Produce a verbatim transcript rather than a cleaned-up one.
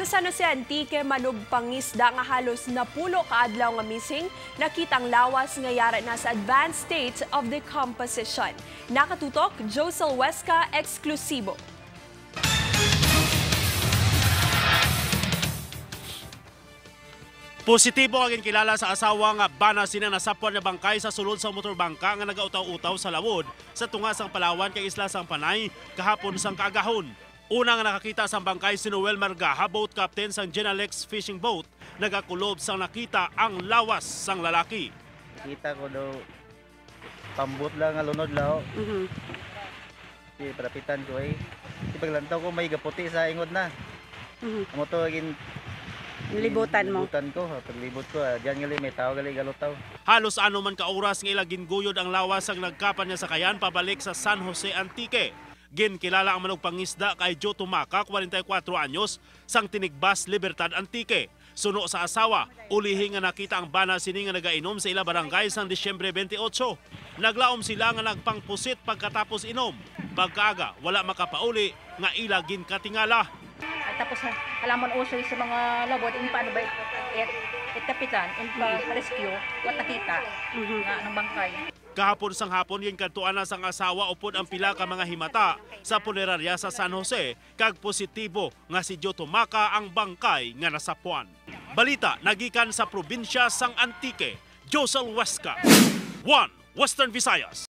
Sa San Jose, Antique, manugpangisda nga halos napulo ka adlaw nga missing, nakita ang lawas nga yara na sa advanced state of decomposition. Nakatutok, Josel Huesca, eksklusibo. Positibo ang ginkilala sa asawa nga bana sina nasapwan nga bangkay sa sulod sang motorbangka nga nagautaw-utaw sa Lawod sa tunga sang Palawan kag isla sang Panay kahapon sang kaagahon. Una nga nakakita sang bangkay si Noel Margaha, boat captain sang Genalex fishing boat, nagakulob sang nakita ang lawas sang lalaki. Kita ko daw pambot lang nga lunod lao. Mhm. Si parapitan ko eh. Si paglantaw ko may gaputi sa ingod na. Mhm. Amo to gin Nilibutan mo. Libutan ko, paglibot ko, ah, diyan gali may tao gali galutaw. Halos ano man ka oras nga ila ginguyod ang lawas sang nagkapan nga sakayan pabalik sa San Jose, Antique. Ginkilala ang manugpangisda kay Joe Tumaca, kwarenta y kuwatro anyos, sang Tinigbas, Libertad, Antique. Suno sa asawa, ulihi nga nakita ang bana sini nga nagainom sa ila barangay sang Disyembre twenty-eight. Naglaom sila nga nagpangpusit pagkatapos inom. Pagkaaga, wala makapauli nga ila ginkatingala. Ay, tapos na, alam mo, usoy sa mga lawod, in paano ba, it, it kapitan, in pa rescue, what nakita, Mhm. nga ng bangkay. Kahapon sang hapon, ginkadtuan na sang asawa upod ang pila ka mga himata sa punerarya sa San Jose, kag positibo nga si Joe Tumaca ang bangkay nga nasapwan. Balita nagikan sa probinsya sang Antique, Josel Huesca, One Western Visayas.